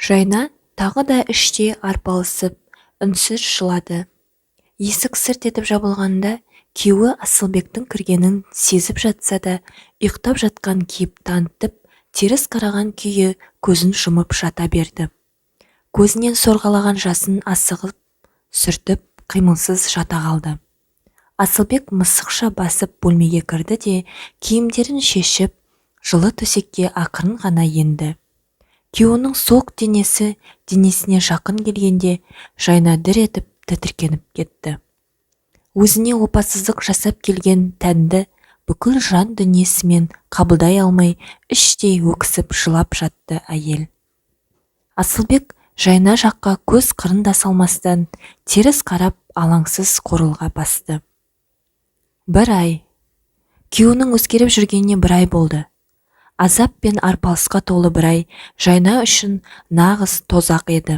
Жайна тағы да іштей арпалысып, үнсіз жылады. Есік сырт етіп жабылғанда күйеуі Асылбектің кіргенін сезіп жатса да, ұйықтап жатқан кейіп танытып, теріс қараған күйі көзін жұмып жата берді. Көзінен сорғалаған жасын асығып сүртіп, қимылсыз жата қалды. Асылбек мысықша басып бөлмеге кірді де, киімдерін шешіп, жылы төсекке ақырын ғана енді. Күйеуінің суық денесі денесіне жақын келгенде Жайна дір етіп тітіркеніп кетті. Өзіне опасыздық жасап келген тәнді бүкіл жан дүниесімен қабылдай алмай, іштей өксіп жылап жатты әйел. Асылбек Жайна жаққа көз қырын да салмастан теріс қарап, алаңсыз қорылға басты. Бір ай. Күйеуінің өзгеріп жүргеніне бір ай болды. Азап пен арпалысқа толы бір ай Жайна үшін нағыз тозақ еді.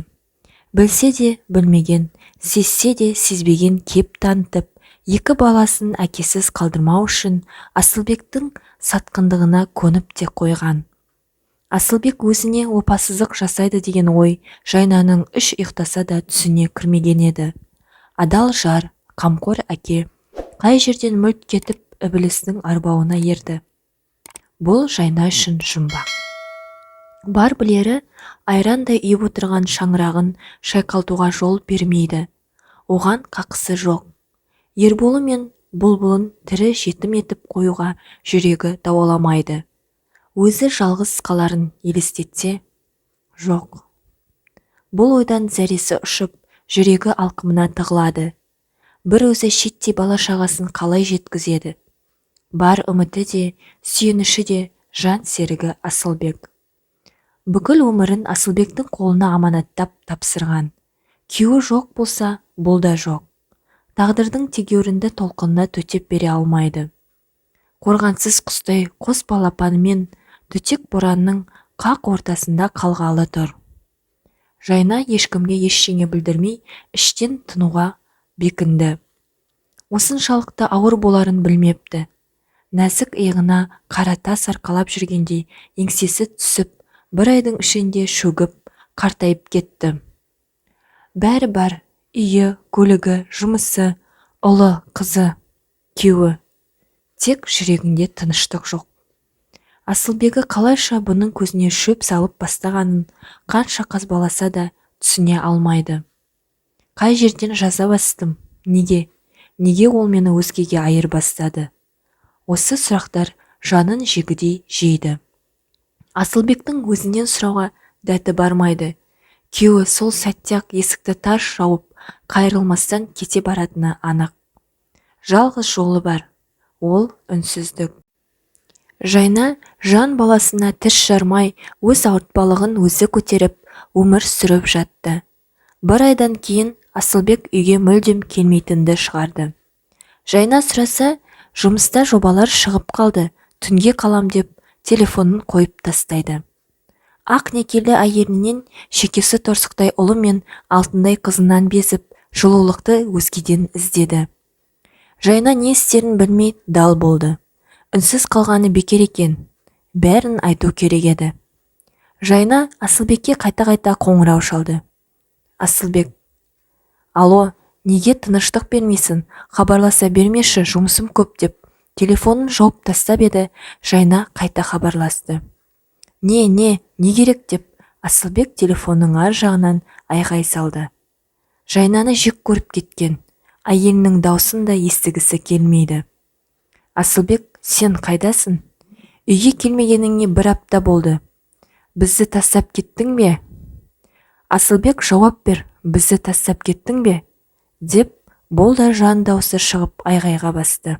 Білсе де білмеген, сезсе де сезбеген кеп танытып, екі баласын әкесіз қалдырмау үшін Асылбектің сатқындығына көніп те қойған. Асылбек өзіне опасыздық жасайды деген ой Жайнаның үш ұйықтаса да түсіне кірмеген еді. Адал жар, қамқор әке қай жерден мүлт кетіп ібілістің арбауына ерді? Бұл Жайна үшін жұмбақ. Бар білері, айрандай үйіп отырған шаңырағын шайқалтуға жол бермейді. Оған қақысы жоқ. Ерболы мен Бұлбұлын тірі жетім етіп қоюға жүрегі дауаламайды. Өзі жалғыз қаларын елестетсе, жоқ. Бұл ойдан зәресі ұшып, жүрегі алқымына тығылады. Бір өзі шеттей бала-шағасын қалай жеткізеді? Бар үміті де, сүйеніші де жан серігі Асылбек. Бүкіл өмірін Асылбектің қолына аманаттап тапсырған. Күйеуі жоқ болса, бұл да жоқ. Тағдырдың тегеурінді толқынына төтеп бере алмайды. Қорғансыз құстай қос балапанымен түтек боранның қақ ортасында қалғалы тұр. Жайна ешкімге ештеңе білдірмей, іштен тынуға бекінді. Осыншалықты ауыр боларын білмепті. Нәзік иығына қара тас арқалап жүргендей еңсесі түсіп, бір айдың ішінде шөгіп, қартайып кетті. Бәрі бар: үйі, көлігі, жұмысы, ұлы, қызы, күйеуі. Тек жүрегінде тыныштық жоқ. Асылбегі қалайша бұның көзіне шөп салып бастағанын қанша қазбаласа да түсіне алмайды. Қай жерден жаза бастым? Неге? Неге ол мені өзгеге айырбастады? Осы сұрақтар жанын жегідей жейді. Асылбектің өзінен сұрауға дәті бармайды. Күйеуі сол сәтте-ақ есікті тарс жауып, қайырылмастан кете баратыны анық. Жалғыз жолы бар. Ол үнсіздік. Жайна жан баласына тіс жармай, өз ауыртпалығын өзі көтеріп, өмір сүріп жатты. Бір айдан кейін Асылбек үйге мүлдем келмейтінді шығарды. Жайна сұраса, жұмыста жобалар шығып қалды, түнге қалам деп телефонын қойып тастайды. Ақ некелі әйелінен, шекесі торсықтай ұлы мен алтындай қызынан безіп, жылулықты өзгеден іздеді. Жайна не істерін білмей дал болды. Үнсіз қалғаны бекер екен, бәрін айту керек еді. Жайна Асылбекке қайта-қайта қоңырау шалды. Асылбек: «Алло, неге тыныштық бермейсің, хабарласа бермеші, жұмысым көп», – деп телефонын жауып тастап еді, Жайна қайта хабарласты. «Не, не, не керек?» – деп Асылбек телефонның ар жағынан айғай салды. Жайнаны жек көріп кеткен, әйелінің даусын да естігісі келмейді. «Асылбек, сен қайдасың? Үйге келмегеніңе бір апта болды. Бізді тастап кеттің бе? Асылбек, жауап бер, бізді тастап кеттің бе?» – деп бұл да жан даусы шығып айғайға басты.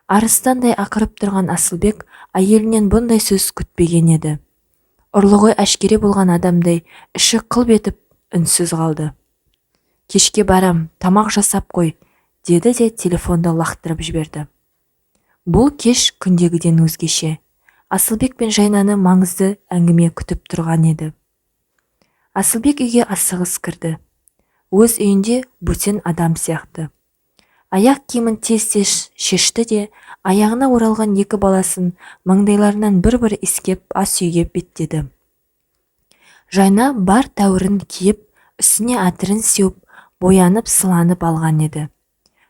Арыстандай ақырып тұрған Асылбек әйелінен бұндай сөз күтпеген еді. Ұрлығы әшкере болған адамдай іші қылп етіп үнсіз қалды. «Кешке барам, тамақ жасап қой», – деді де телефонды лақтырып жіберді. Бұл кеш күндегіден өзгеше. Асылбек пен Жайнаны маңызды әңгіме күтіп тұрған еді. Асылбек үйге асығыс кірді. Өз үйінде бөтен адам сияқты. Аяқ киімін тез-тез шешті де, аяғына оралған екі баласын маңдайларынан бір-бір иіскеп, ас үйге беттеді. Жайна бар тәуірін киіп, үстіне әтірін сеуіп, боянып-сыланып алған еді.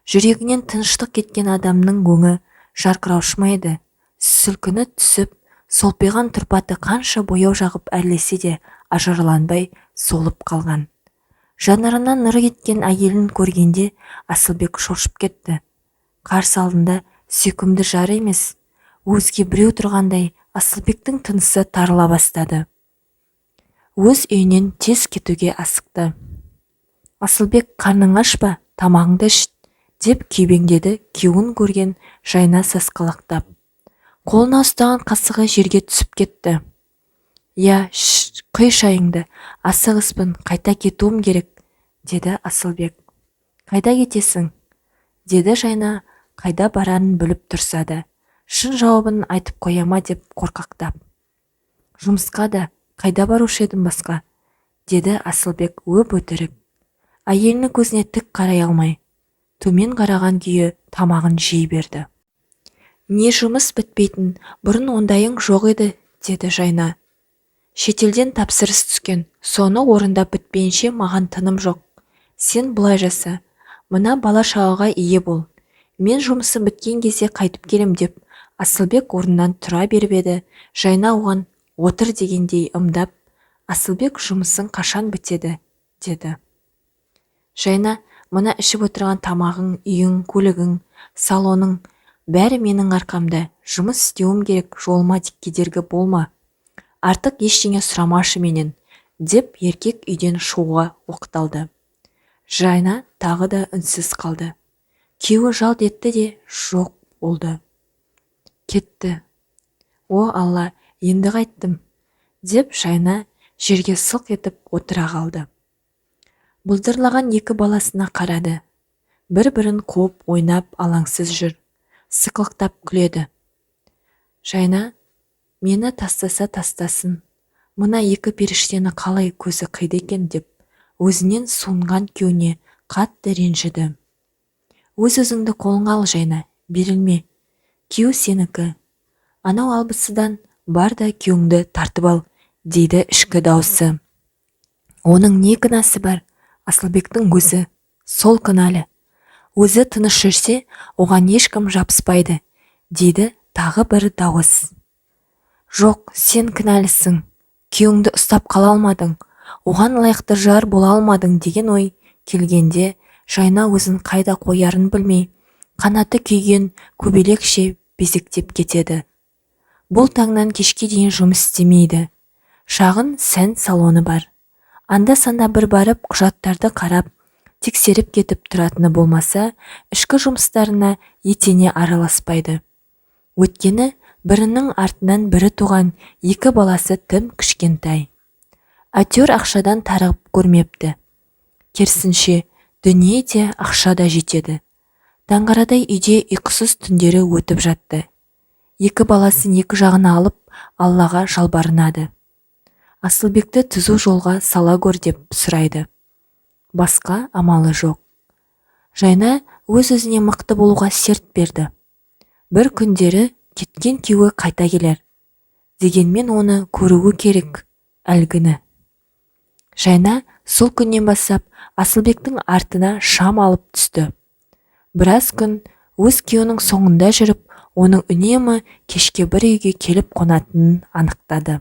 Жүрегінен тыныштық кеткен адамның өңі жарқыраушы ма еді? Сүлкіні түсіп, солпиған тұрпаты қанша бояу жағып әрлесе де ажарланбай солып қалған. Жанарынан нұры кеткен әйелін көргенде Асылбек шошып кетті. Қарсы алдында сүйкімді жары емес, өзге біреу тұрғандай Асылбектің тынысы тарыла бастады. Өз үйінен тез кетуге асықты. Асылбек, қарның аш па, тамағыңды іш, деп күйбеңдеді күйеуін көрген Жайна сасқалақтап. Қолына ұстаған қасығы жерге түсіп кетті. «Я, құй шайыңды, асығыспын, қайта кетуім керек», деді Асылбек. «Қайда кетесің?» деді Жайна қайда барарын біліп тұрса да, шын жауабын айтып қоя ма деп қорқақтап. «Жұмысқа да, қайда барушы едім басқа?» деді Асылбек өп-өтірік. Әйелінің көзіне тік қарай алмай, төмен қараған күйі тамағын жей берді. «Не жұмыс бітпейтін, бұрын ондайың жоқ еді», деді Жайна. «Шетелден тапсырыс түскен, соны орындап бітпейінше маған тыным жоқ. Сен бұлай жаса, мына бала-шағаға ие бол. Мен жұмысым біткен кезде қайтып келем», деп Асылбек орнынан тұра беріп еді, Жайна оған отыр дегендей ымдап, «Асылбек, жұмысың қашан бітеді?» деді. «Жайна, мына ішіп отырған тамағың, үйің, көлігің, салоның бәрі менің арқамда. Жұмыс істеуім керек, жолыма кедергі болма. Артық ештеңе сұрамашы менен», деп еркек үйден шығуға оқталды. Жайна тағы да үнсіз қалды. Күйеуі жалт етті де жоқ болды. Кетті. «О, Алла, енді қайттым», деп Жайна жерге сылқ етіп отыра қалды. Бұлдырлаған екі баласына қарады. Бір-бірін қуып ойнап алаңсыз жүр. Сықылықтап күледі. Жайна, мені тастаса тастасын, мына екі періштені қалай көзі қиды екен деп, өзінен суынған күйеуіне қатты ренжіді. Өз-өзіңді қолыңа ал, Жайна, берілме. Күйеу сенікі. Анау албысыдан бар да күйеуіңді тартып ал, дейді ішкі даусы. Оның не кінәсі бар? Асылбектің өзі сол кінәлі. Өзі тыныш жүрсе, оған ешкім жабыспайды, дейді тағы бір дауыс. Жоқ, сен кінәлісің. Күйеуіңді ұстап қала алмадың. Оған лайықты жар бола алмадың деген ой келгенде Жайна өзін қайда қоярын білмей, қанаты күйген көбелекше безектеп кетеді. Бұл таңнан кешке дейін жұмыс істемейді. Шағын сән салоны бар. Анда-санда бір барып құжаттарды қарап, тексеріп кетіп тұратыны болмаса, ішкі жұмыстарына етене араласпайды. Өйткені бірінің артынан бірі туған екі баласы тым кішкентай. Әйтеуір ақшадан тарығып көрмепті. Керісінше, дүние де ақша да жетеді. Даңғарадай үйде ұйқысыз түндері өтіп жатты. Екі баласын екі жағына алып, Аллаға жалбарынады. Асылбекті түзу жолға сала көр деп сұрайды. Басқа амалы жоқ. Жайна өз-өзіне мықты болуға серт берді. Бір күндері кеткен күйеуі қайта келер. Дегенмен оны көруі керек, әлгіні. Жайна сол күннен бастап Асылбектің артына шам алып түсті. Біраз күн өз күйеуінің соңында жүріп, оның үнемі кешке бір үйге келіп қонатынын анықтады.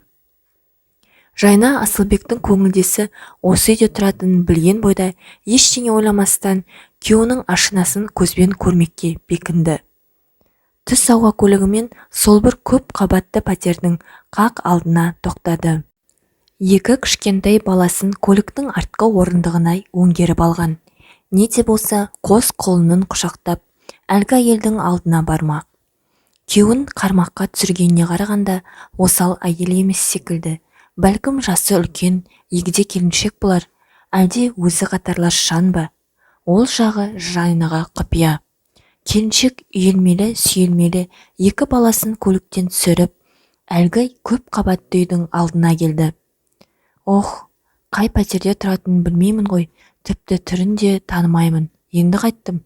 Жайна Асылбектің көңілдесі осы үйде тұратынын білген бойда ештеңе ойламастан күйеуінің ашынасын көзбен көрмекке бекінді. Түс ауа көлігімен сол бір көп қабатты пәтердің қақ алдына тоқтады. Екі кішкентай баласын көліктің артқы орындығына өңгеріп алған. Не де болса қос құлынын құшақтап, әлгі әйелдің алдына бармақ. Күйеуін қармаққа түсіргеніне қарағанда осал әйел емес секілді. Бәлкім жасы үлкен, егде келіншек болар, әлде өзі қатарлас жан ба? Ол жағы Жайнаға құпия. Келіншек үйелмелі, сүйелмелі екі баласын көліктен түсіріп, әлгі көп қабатты үйдің алдына келді. Ох, қай пәтерде тұратынын білмеймін ғой, тіпті түрін де танымаймын, енді қайттым,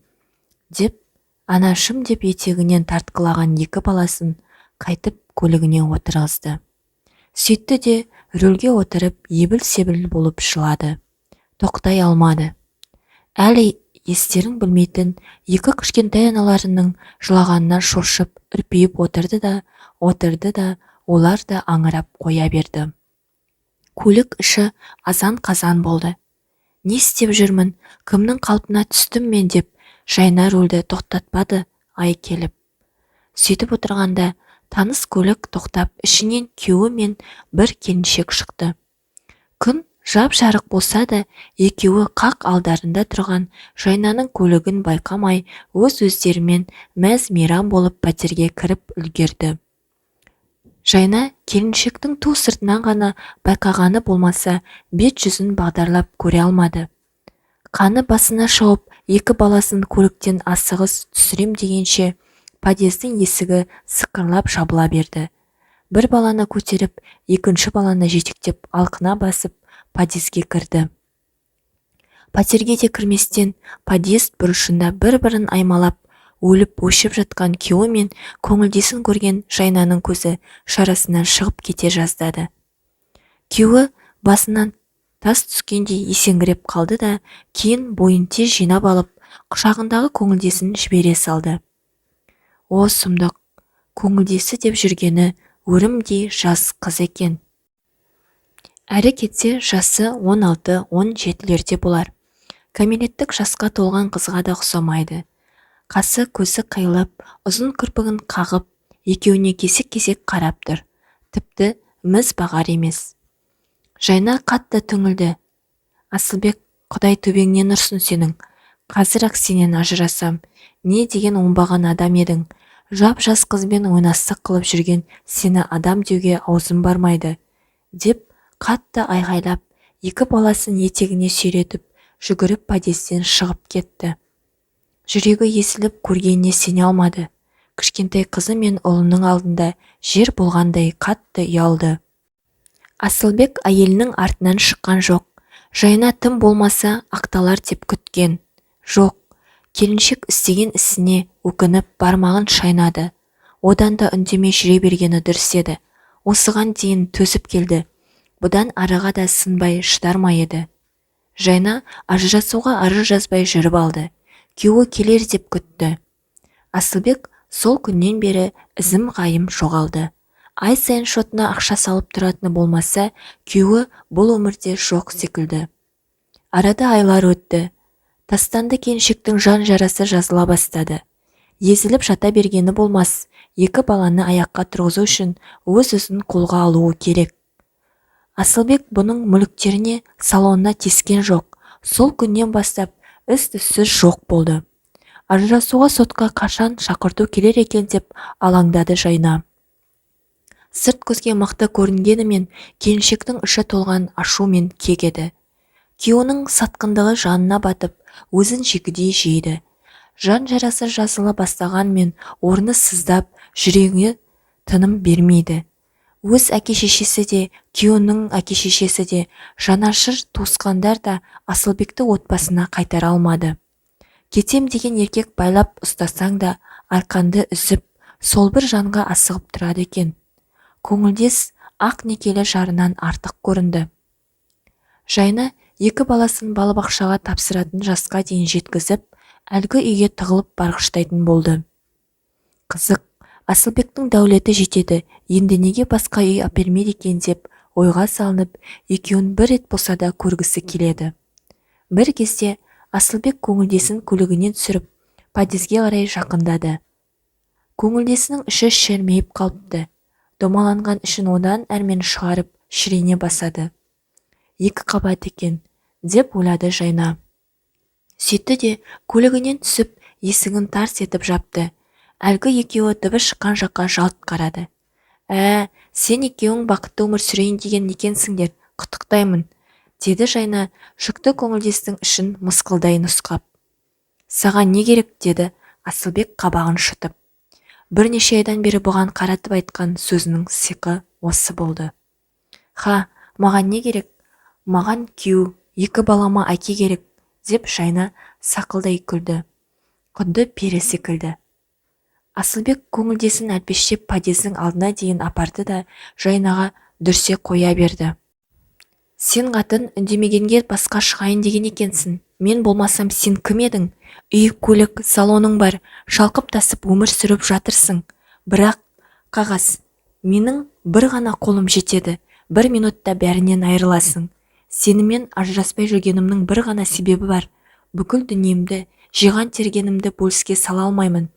деп анашым деп етегінен тартқылаған екі баласын қайтып көлігіне отырғызды. Сөйтті де Рөлге отырып, ебіл-себіл болып жылады. Тоқтай алмады. Әлі естерін білмейтін екі кішкентай аналарының жылағанына шошып, үрпиіп отырды да, отырды да, олар да аңырап қоя берді. Көлік іші азан-қазан болды. Не істеп жүрмін, кімнің қалпына түстім мен деп Жайна рөлді тоқтатпады ай келіп. Сөйтіп отырғанда таныс көлік тоқтап, ішінен күйеуі мен бір келіншек шықты. Күн жап-жарық болса да, екеуі қақ алдарында тұрған Жайнаның көлігін байқамай, өз-өздерімен мәз-мейрам болып пәтерге кіріп үлгерді. Жайна келіншектің ту сыртынан ғана байқағаны болмаса, бет жүзін бағдарлап көре алмады. Қаны басына шауып, екі баласын көліктен асығыс түсірем дегенше, подъездің есігі сықырлап жабыла берді. Бір баланы көтеріп, екінші баланы жетектеп алқына басып, подъезге кірді. Пәтерге де кірместен, подъезд бұрышында бір-бірін аймалап, өліп өшіп жатқан күйеуі мен көңілдесін көрген Жайнаның көзі шарасынан шығып кете жаздады. Күйеуі басынан тас түскендей есеңгіреп қалды да, кейін бойын тез жинап алып, құшағындағы көңілдесін жібере салды. О, сұмдық, көңілдесі деп жүргені өрімдей жас қыз екен. Әрі кетсе жасы 16-17-лерде болар. Кәмелеттік жасқа толған қызға да ұқсамайды. Қасы көзі қиылып, ұзын кірпігін қағып, екеуіне кесек-кесек қарап тұр. Тіпті міз бағар емес. Жайна қатты түңілді. Асылбек, Құдай төбеңнен ұрсын сенің. Қазір-ақ сенен ажырасам. Не деген оңбаған адам едің. Жап-жас қызбен ойнастық қылып жүрген сені адам деуге аузым бармайды, деп қатты айғайлап, екі баласын етегіне сүйретіп, жүгіріп подъезден шығып кетті. Жүрегі езіліп көргеніне сене алмады. Кішкентай қызы мен ұлының алдында жер болғандай қатты ұялды. Асылбек әйелінің артынан шыққан жоқ. Жайна тым болмаса ақталар деп күткен. Жоқ, келіншек істеген ісіне өкініп бармағын шайнады. Одан да үндемей жүре бергені дұрыс еді. Осыған дейін төзіп келді. Бұдан арыға да сынбай шыдар ма еді? Жайна ажырасуға арыз жазбай жүріп алды. Күйеуі келер деп күтті. Асылбек сол күннен бері ізім-ғайым жоғалды. Ай сайын шотына ақша салып тұратыны болмаса, күйеуі бұл өмірде жоқ секілді. Арада айлар өтті. Тастанды келіншектің жан жарасы жазыла бастады. Езіліп жата бергені болмас, екі баланы аяққа тұрғызу үшін өз-өзін қолға алуы керек. Асылбек бұның мүліктеріне, салонына тиіскен жоқ. Сол күннен бастап із-түссіз жоқ болды. Ажырасуға сотқа қашан шақырту келер екен деп алаңдады Жайна. Сырт көзге мықты көрінгенімен келіншектің іші толған ашу мен кек еді. Күйеуінің сатқындығы жанына батып, өзін жегідей жейді. Жан жарасы жазыла бастағанмен орны сыздап, жүрегіне тыным бермейді. Өз әке-шешесі де, күйеуінің әке-шешесі де, жанашыр туысқандар да Асылбекті отбасына қайтара алмады. Кетем деген еркек байлап ұстасаң да, арқанды үзіп, сол бір жанға асығып тұрады екен. Көңілдес ақ некелі жарынан артық көрінді. Жайна екі баласын балабақшаға тапсыратын жасқа дейін жеткізіп, әлгі үйге тығылып барғыштайтын болды. Қызық, Асылбектің дәулеті жетеді, енді неге басқа үй әпермейді екен деп ойға салынып, екеуін бір рет болса да көргісі келеді. Бір кезде Асылбек көңілдесін көлігінен түсіріп, подъезге қарай жақындады. Көңілдесінің іші шермиіп қалыпты. Домаланған ішін одан әрмен шығарып, шірене басады. Екі қабат екен, деп ойлады Жайна. Сөйтті де көлігінен түсіп, есігін тарс етіп жапты. Әлгі екеуі дыбыс шыққан жаққа жалт қарады. Ә, сен екеуің бақытты өмір сүрейін деген екенсіңдер, құттықтаймын, деді Жайна жүкті көңілдестің ішін мысқылдай нұсқап. Саған не керек, деді Асылбек қабағын шытып. Бірнеше айдан бері бұған қаратып айтқан сөзінің сиқы осы болды. Ха, маған не керек? Маған күйеу, екі балама әке керек, деп Жайна сақылдай күлді. Құдды пері секілді. Асылбек көңілдесін әлпештеп подъездің алдына дейін апарды да Жайнаға дүрсе қоя берді. Сен, қатын, үндемегенге басқа шығайын деген екенсің. Мен болмасам, сен кім едің? Үй, көлік, салоның бар, шалқып-тасып өмір сүріп жатырсың. Бірақ қағаз. Менің бір ғана қолым жетеді, бір минутта бәрінен айырыласың. Сенімен ажыраспай жүргенімнің бір ғана себебі бар. Бүкіл дүниемді, жиған-тергенімді бөліске сала алмаймын.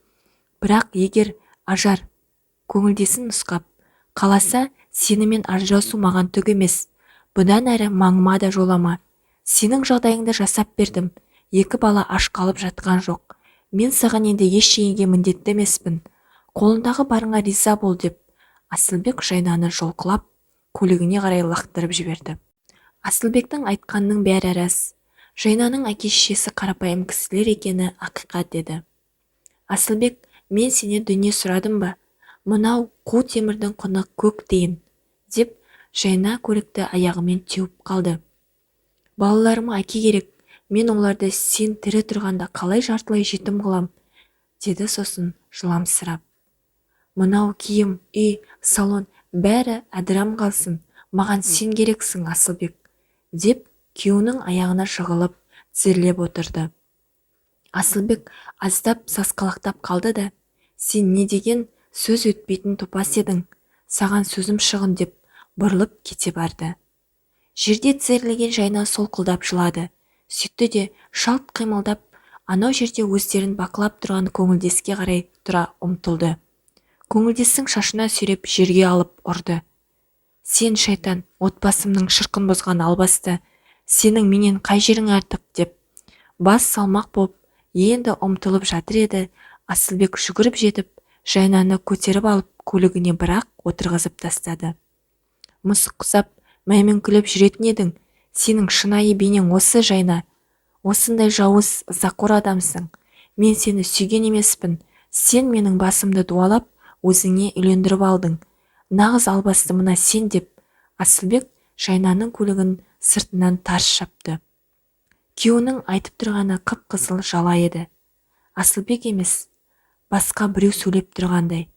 Бірақ егер Ажар көңілдесін нұсқап қаласа, сенімен ажырасу маған түк емес. Бұдан әрі маңыма да жолама. Сенің жағдайыңды жасап бердім. Екі бала аш қалып жатқан жоқ. Мен саған енді ештеңеге міндетті емеспін. Қолындағы барыңа риза бол, деп Асылбек Жайнаны жұлқылап көлігіне қарай лақтырып жіберді. Асылбектің айтқанының бәрі рас. Жайнаның әке-шешесі қарапайым кісілер екені ақиқат еді. Асылбек, мен сенен дүние сұрадым ба? Мынау қу темірдің құны көк тиын, деп Жайна көлікті аяғымен теуіп қалды. Балаларыма әке керек, мен оларды сен тірі тұрғанда қалай жартылай жетім қылам, деді сосын жыламсырап. Мынау киім, үй, салон бәрі әдірам қалсын, маған сен керексің, Асылбек, деп күйеуінің аяғына жығылып, тізерлеп отырды. Асылбек аздап сасқалақтап қалды да, сен не деген сөз өтпейтін топас едің, саған сөзім шығын, деп бұрылып кете барды. Жерде тізерлеген Жайна солқылдап жылады. Сөйтті де шалт қимылдап, анау жерде өздерін бақылап тұрған көңілдеске қарай тұра ұмтылды. Көңілдестің шашына сүйреп жерге алып ұрды. Сен, шайтан, отбасымның шырқын бұзған албасты, сенің менен қай жерің артық, деп бас салмақ боп, енді ұмтылып жатыр еді, Асылбек жүгіріп жетіп, Жайнаны көтеріп алып көлігіне бірақ отырғызып тастады. Мысық құсап, мәймөңкелеп жүретін едің, сенің шынайы бейнең осы, Жайна. Осындай жауыз, ызақор адамсың. Мен сені сүйген емеспін, сен менің басымды дуалап, өзіңе үйлендіріп алдың. Нағыз албасты мына сен, деп Асылбек Жайнаның көлігін сыртынан тарс жапты. Күйеуінің айтып тұрғаны қып-қызыл жала еді. Асылбек емес, басқа біреу сөйлеп тұрғандай.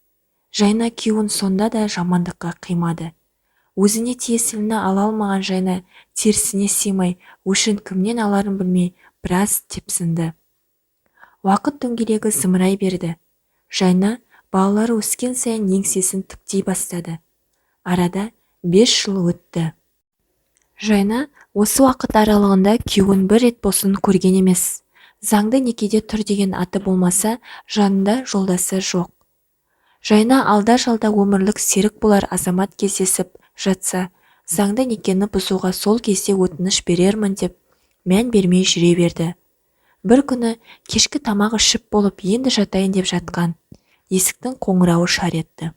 Жайна күйеуін сонда да жамандыққа қимады. Өзіне тиесіліні ала алмаған Жайна терісіне сыймай, өшін кімнен аларын білмей, біраз тепсінді. Уақыт дөңгелегі зымырай берді. Жайна балалары өскен сайын еңсесін тіктей бастады. Арада 5 жыл өтті. Жайна осы уақыт аралығында күйеуін бір рет болсын көрген емес. Заңды некеде тұр деген аты болмаса, жанында жолдасы жоқ. Жайна алда-жалда өмірлік серік болар азамат кездесіп жатса, заңды некені бұзуға сол кезде өтініш берермін деп мән бермей жүре берді. Бір күні кешкі тамақ ішіп болып енді жатайын деп жатқан, есіктің қоңырауы шар етті.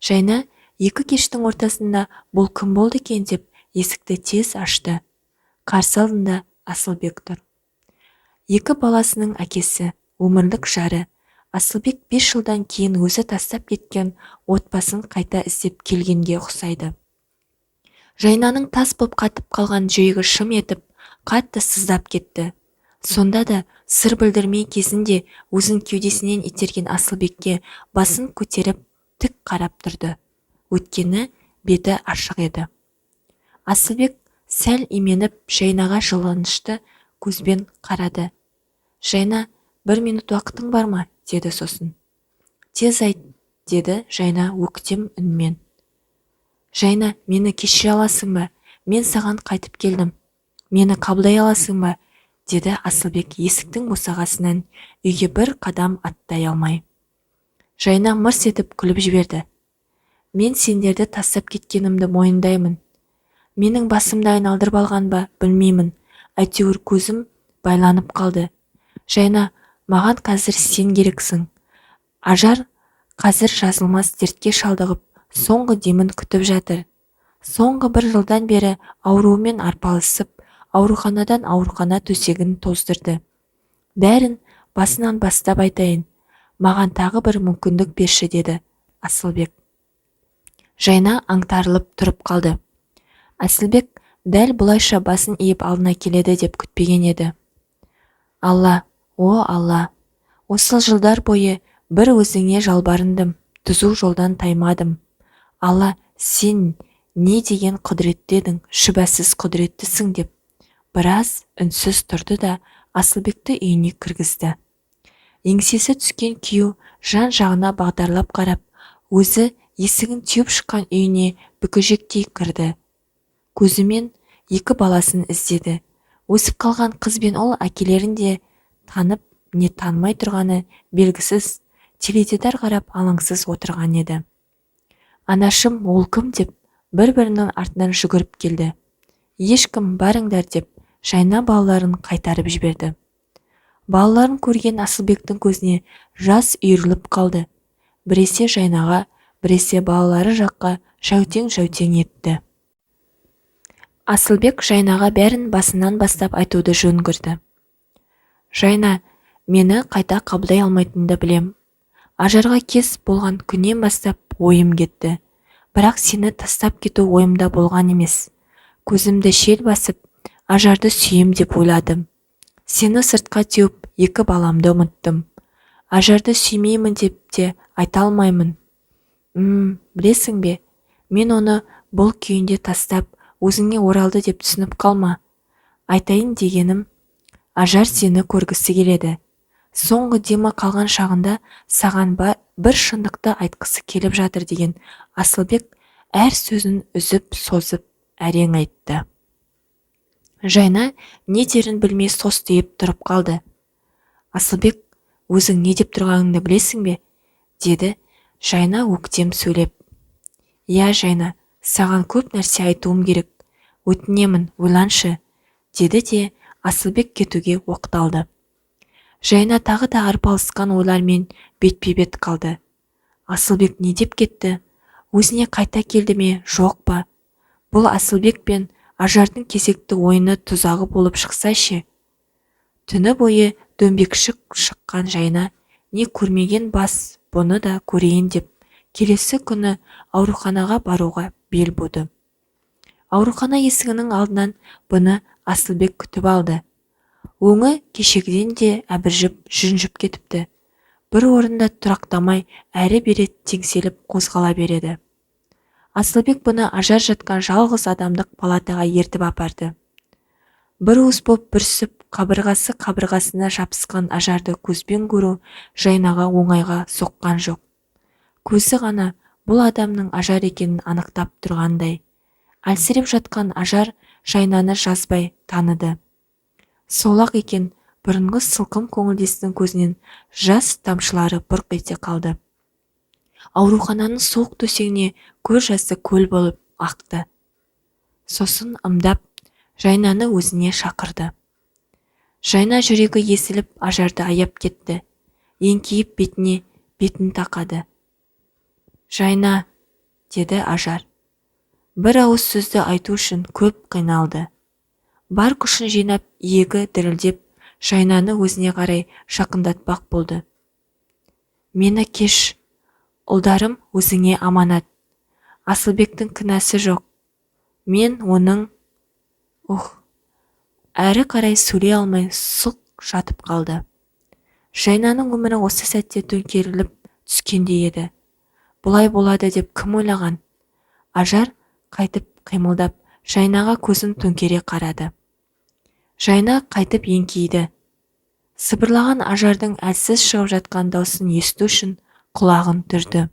Жайна екі кештің ортасында бұл кім болды екен деп есікті тез ашты. Қарсы алдында Асылбек тұр. Екі баласының әкесі, өмірлік жары. Асылбек 5 жылдан кейін өзі тастап кеткен отбасын қайта іздеп келгенге ұқсайды. Жайнаның тас боп қатып қалған жүрегі шым етіп, қатты сыздап кетті. Сонда да сыр білдірмей кезінде өзін кеудесінен итерген Асылбекке басын көтеріп тік қарап тұрды. Өткені беті ашық еді. Асылбек сәл именіп Жайнаға жылынышты көзбен қарады. Жайна, бір минут уақытың бар ма? Деді сосын. Тез айт, деді Жайна өктем үнмен. Жайна, мені кешіре аласың ба? Мен саған қайтып келдім. Мені қабылдай аласың ба? Деді Асылбек есіктің босағасынан үйге бір қадам аттай алмай. Жайна мырс етіп күліп жіберді. Мен сендерді тастап кеткенімді мойындаймын. Менің басымды айналдырып алған ба, білмеймін. Әйтеуір көзім байланып қалды. Жайна, маған қазір сен керексің. Ажар қазір жазылмас дертке шалдығып, соңғы демін күтіп жатыр. Соңғы бір жылдан бері ауруымен арпалысып, ауруханадан аурухана төсегін тоздырды. Бәрін басынан бастап айтайын. Маған тағы бір мүмкіндік берші, деді Асылбек. Жайна аңтарылып тұрып қалды. Асылбек дәл бұлайша басын иіп алдына келеді деп күтпеген еді. Алла, о Алла, осы жылдар бойы бір өзіңе жалбарындым, түзу жолдан таймадым. Алла, сен Не деген құдіретті едің, шүбәсіз құдіреттісің деп біраз үнсіз тұрды да Асылбекті үйіне кіргізді. Еңсесі түскен күйеу жан-жағына бағдарлап қарап, өзі есігін теуіп шыққан үйіне бүгежектей кірді. Көзімен екі баласын іздеді. Өсіп қалған қыз бен ұл әкелерін де танып, не танымай тұрғаны белгісіз, теледидар қарап алаңсыз отырған еді. Анашым, ол кім деп бір-бірінің артынан жүгіріп келді. Ешкім, барыңдар деп Жайна балаларын қайтарып жіберді. Балаларын көрген Асылбектің көзіне жас үйіріліп қалды. Біресе Жайнаға, біресе балалары жаққа жәутең-жәутең етті. Асылбек Жайнаға бәрін басынан бастап айтуды жөн көрді. Жайна, мені қайта қабылдай алмайтыныңды білем. Ажарға кез болған күннен бастап ойым кетті. Бірақ сені тастап кету ойымда болған емес. Көзімді шел басып, Ажарды сүйем деп ойладым. Сені сыртқа теуіп, екі баламды ұмыттым. Ажарды сүймеймін деп те айта алмаймын. Білесің бе, мен оны бұл күйінде тастап, өзіңе оралды деп түсініп қалма. Айтайын дегенім, Ажар сені көргісі келеді. Соңғы демі қалған шағында саған бір шындықты айтқысы келіп жатыр деген Асылбек әр сөзін үзіп созып әрең айтты. Жайна не дерін білмей состиып тұрып қалды. Асылбек, өзің не деп тұрғаныңды білесің бе? Деді Жайна өктем сөйлеп. Иә, Жайна, саған көп нәрсе айтуым керек. Өтінемін, ойланшы, деді де Асылбек кетуге оқталды. Жайна тағы да арпалысқан ойлармен бетпе-бет қалды. Асылбек не деп кетті? Өзіне қайта келді ме, жоқ па? Бұл Асылбек пен Ажардың кезекті ойыны тұзағы болып шықса ше? Түні бойы дөңбекшіп шыққан Жайна не көрмеген бас бұны да көрейін деп келесі күні ауруханаға баруға бел буды. Аурухана есігінің алдынан бұны Асылбек күтіп алды. Өңі кешегіден де әбіржіп, жүнжіп кетіпті. Бір орында тұрақтамай әрі-бері теңселіп қозғала береді. Асылбек бұны Ажар жатқан жалғыз адамдық палатаға ертіп апарды. Бір уыс боп бүрісіп, қабырғасы қабырғасына жабысқан Ажарды көзбен көру Жайнаға оңайға соққан жоқ. Көзі ғана бұл адамның Ажар екенін анықтап тұрғандай. Әлсіреп жатқан Ажар Жайнаны жазбай таныды. Солақ екен, бұрынғы сылқым көңілдесінің көзінен жас тамшылары бұрқ ете қалды. Аурухананың суық төсегіне көз жасы көл болып ақты. Сосын ымдап Жайнаны өзіне шақырды. Жайна жүрегі есіліп Ажарды аяп кетті. Еңкейіп бетіне бетін тақады. Жайна, деді Ажар. Бір ауыз сөзді айту үшін көп қиналды. Бар күшін жинап, иегі дірілдеп, Жайнаны өзіне қарай жақындатпақ болды. Мені кеш, ұлдарым өзіңе аманат. Асылбектің кінәсі жоқ. Мен оның... Әрі қарай сөйлей алмай сұқ жатып қалды. Жайнаның өмірі осы сәтте төңкеріліп түскендей еді. Бұлай болады деп кім ойлаған? Ажар қайтып қимылдап, Жайнаға көзін төңкере қарады. Жайна қайтып еңкейді. Сыбырлаған Ажардың әлсіз шығып жатқан даусын есту үшін құлағын түрді.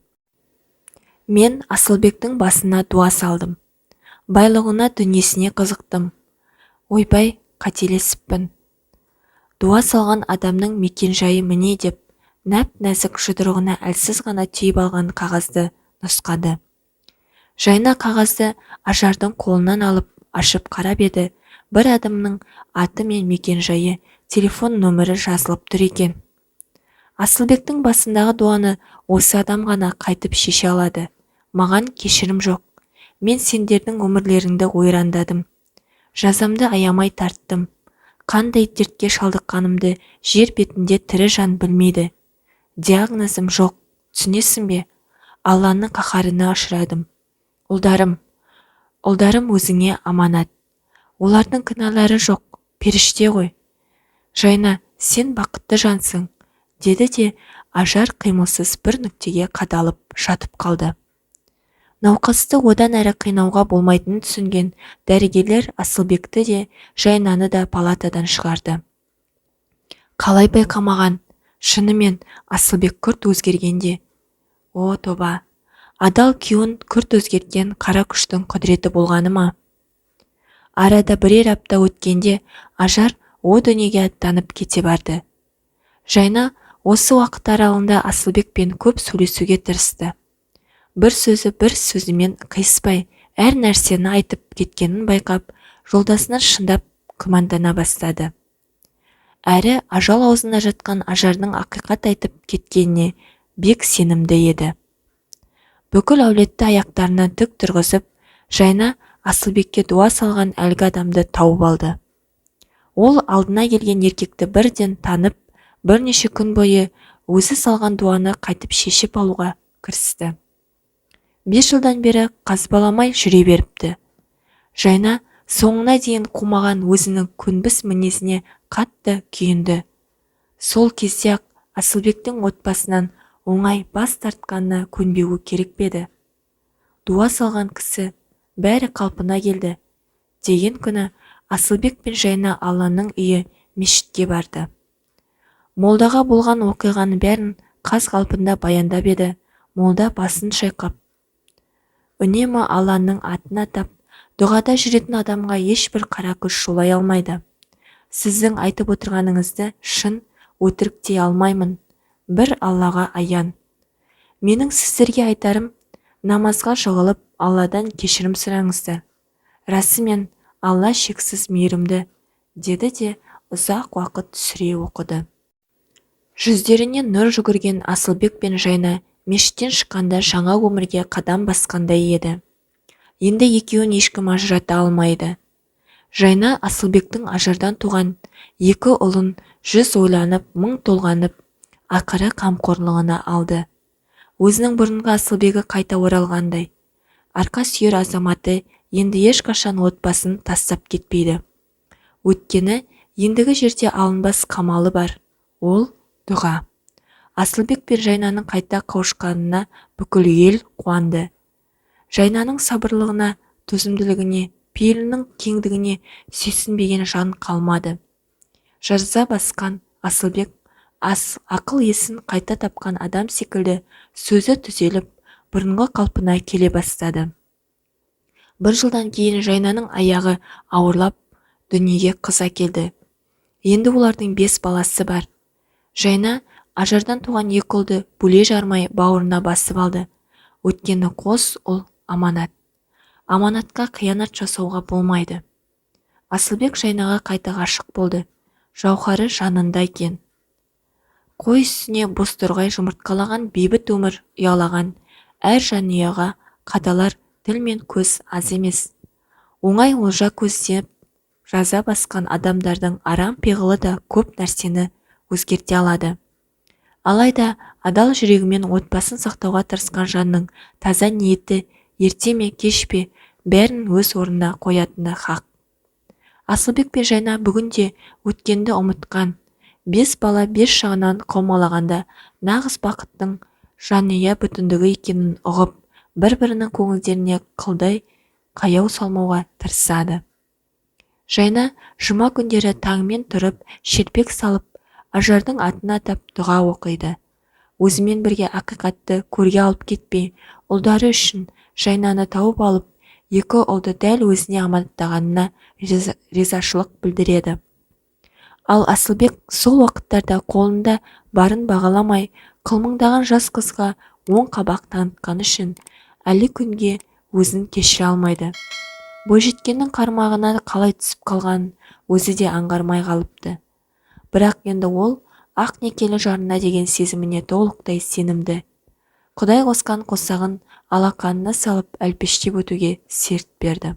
Мен Асылбектің басына дуа салдым. Байлығына, дүниесіне қызықтым. Ойбай, қателесіппін. Дуа салған адамның мекен-жайы міне деп, нәп-нәзік жұдырығына әлсіз ғана түйіп алған қағазды нұсқады. Жайна қағазды Ажардың қолынан алып, ашып қарап еді, бір адамның аты мен мекен-жайы, телефон нөмірі жазылып тұр екен. Асылбектің басындағы дуаны осы адам ғана қайтып шеше алады. Маған кешірім жоқ. Мен сендердің өмірлеріңді ойрандадым. Жазамды аямай тарттым. Қандай дертке шалдыққанымды жер бетінде тірі жан білмейді. Диагнозым жоқ, түсінесің бе? Алланың қаһарына ұшырадым. Ұлдарым, ұлдарым өзіңе аманат. Олардың кінәлары жоқ, періште ғой. Жайна, сен бақытты жансың, деді де Ажар қимылсыз бір нүктеге қадалып жатып қалды. Науқасты одан әрі қинауға болмайтынын түсінген дәрігерлер Асылбекті де, Жайнаны да палатадан шығарды. Қалай байқамаған? Шынымен Асылбек күрт өзгергенде. О, тоба! Адал күйеуін күрт өзгерткен қара күштің құдіреті болғаны ма? Арада бірер апта өткенде Ажар о дүниеге аттанып кете барды. Жайна осы уақыт аралығында Асылбекпен көп сөйлесуге тырысты. Бір сөзі бір сөзімен қиыспай әр нәрсені айтып кеткенін байқап, жолдасынан шындап күмәндана бастады. Әрі ажал аузында жатқан Ажардың ақиқат айтып кеткеніне бек сенімді еді. Бүкіл әулетті аяқтарынан тік тұрғызып, Жайна Асылбекке дуа салған әлгі адамды тауып алды. Ол алдына келген еркекті бірден танып, бірнеше күн бойы өзі салған дуаны қайтып шешіп алуға кірісті. 5 жылдан бері қазбаламай жүре беріпті. Жайна соңына дейін қумаған өзінің көнбіс мінезіне қатты күйінді. Сол кезде-ақ Асылбектің отбасынан оңай бас тартқанына көнбеуі керек пе еді? Дуа салған кісі бәрі қалпына келді деген күні Асылбек пен Жайна Алланың үйі мешітке барды. Молдаға болған оқиғаның бәрін қаз қалпында баяндап еді, молда басын шайқап, үнемі Алланың атын атап, дұғада жүретін адамға ешбір қара күш жолай алмайды. Сіздің айтып отырғаныңызды шын өтірік дей алмаймын. Бір Аллаға аян. Менің сіздерге айтарым, намазға жығылып, Алладан кешірім сұраңыздар. Расымен Алла шексіз мейірімді, деді де ұзақ уақыт сүре оқыды. Жүздеріне нұр жүгірген Асылбек пен Жайна мешіттен шыққанда жаңа өмірге қадам басқандай еді. Енді екеуін ешкім ажырата алмайды. Жайна Асылбектің Ажардан туған екі ұлын жүз ойланып, мың толғанып, ақыры қамқорлығына алды. Өзінің бұрынғы Асылбегі қайта оралғандай. Арқа сүйер азаматы енді ешқашан отбасын тастап кетпейді. Өйткені ендігі жерде алынбас қамалы бар. Ол дұға. Асылбек пен Жайнаның қайта қауышқанына бүкіл ел қуанды. Жайнаның сабырлығына, төзімділігіне, пейілінің кеңдігіне сүйсінбеген жан қалмады. Жаза басқан Асылбек ақыл есін қайта тапқан адам секілді сөзі түзеліп, бұрынғы қалпына келе бастады. Бір жылдан кейін Жайнаның аяғы ауырлап, дүниеге қыз әкелді. Енді олардың 5 баласы бар. Жайна Ажардан туған екі ұлды бөле жармай бауырына басып алды. Өйткені қос ұл аманат. Аманатқа қиянат жасауға болмайды. Асылбек Жайнаға қайта ғашық болды. Жауһары жанында екен. Қой үстіне бозторғай жұмыртқалаған бейбіт өмір ұялаған әр жанұяға қадалар тіл мен көз аз емес. Оңай олжа көздеп жаза басқан адамдардың арам пиғылы да көп нәрсені өзгерте алады. Алайда адал жүрегімен отбасын сақтауға тырысқан жанның таза ниеті ерте ме кеш пе бәрін өз орнына қоятыны хақ. Асылбек пен Жайна бүгінде өткенді ұмытқан, 5 бала 5 жағынан қаумалағанда нағыз бақыттың жанұя бүтіндігі екенін ұғып, бір-бірінің көңілдеріне қылдай қаяу салмауға тырысады. Жайна жұма күндері таңмен тұрып, шелпек салып, Ажардың атын атап дұға оқиды. Өзімен бірге ақиқатты көрге алып кетпей, ұлдары үшін Жайнаны тауып алып, екі ұлды дәл өзіне аманаттағанына ризашылық білдіреді. Ал Асылбек сол уақыттарда қолында барын бағаламай, қылмыңдаған жас қызға оң қабақ танытқаны үшін әлі күнге өзін кешіре алмайды. Бойжеткеннің қармағына қалай түсіп қалғанын өзі де аңғармай қалыпты. Бірақ енді ол ақ некелі жарына деген сезіміне толықтай сенімді. Құдай қосқан қосағын алақанына салып әлпештеп өтуге серт берді.